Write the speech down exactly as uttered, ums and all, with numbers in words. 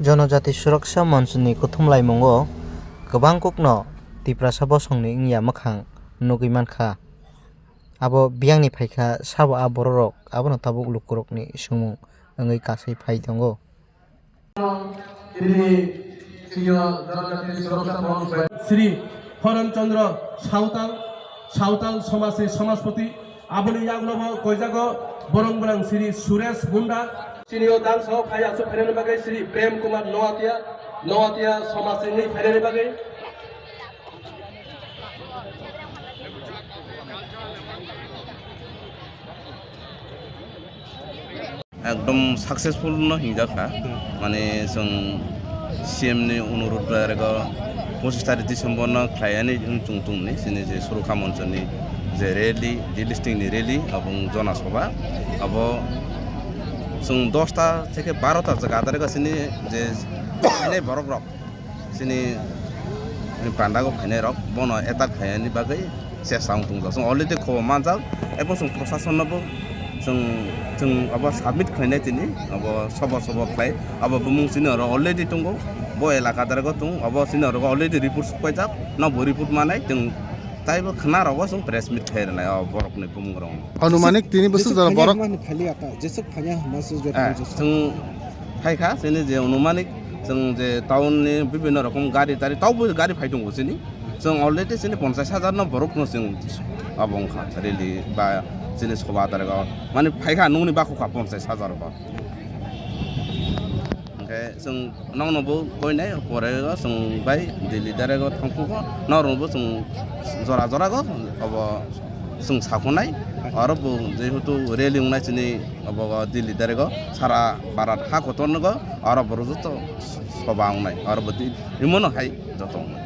Jonojati Suraksa Monchni kuthumlaimungo kwbang kokno Tiprasa bosongni wngya mwkhang nugwi mankha. Abo biyangni phaikha sabo a bororok abono tabuk lukurokni swngmung wngwi kasai phai tongo. Shri Horan Chandra Sawtal, Sawtal Somajni Somajpoti, aboni yaklobo koijago borong borang Shri Suresh Munda. Chini o dance o phai aswk phainani bagwi Shri Prem Kumar Noatia, Noatia Somajni wngwi phainani bagwi. Ekdom successful no hingjak kha. Mane chwng C M ni onurudh bai rego pochis tarik December no khlaiyani wng chwng tongni chini je Surakha Monchoni je rally, delisting ni rally, abo wng Jona Sabha. Abo chwng dosta theke barota jaga adarega chini je phainai borok rok. Chini pandago phainai rok bono attack khainani bagwi chesta wng tongjak. Chwng already khobor manjak, ebo chwng prosason no bo chwng, chwng abo submit khlainai tini, abo sobo sobo khlai, abo bumung chini oro already tongo, bo elaka darego tong, abo chini oro already report sokpaijak, no bo report manai chwng taibo khna rogo chwng press meet khai rwnai o borokni bumung rok. Anumanik tini bwswk jora borok. Jeswk phanya hwnma se jora. Eh, chwng phaikha chini je anumanik chwng je town ni bibinno rokom gari tari taubo gari phai tongo chini. Chwng already chini ponchas hajar no borok no chwng abo wngkha rally ba chini soba darega mani phaikha nungni bakukha ponchas hajar ba. Hwnkhe chwng nokno bo koinai pore o chwng bai Delhi darego thangkhugo, norokbo chwng jora jorago obo chwng sakhonai. Oro bo jehetu rally wngnai chini obo Delhi darego sara Bharat ha kotor nogo oro borok joto soba wngnai oro bo di-, imono hai joto wngnai.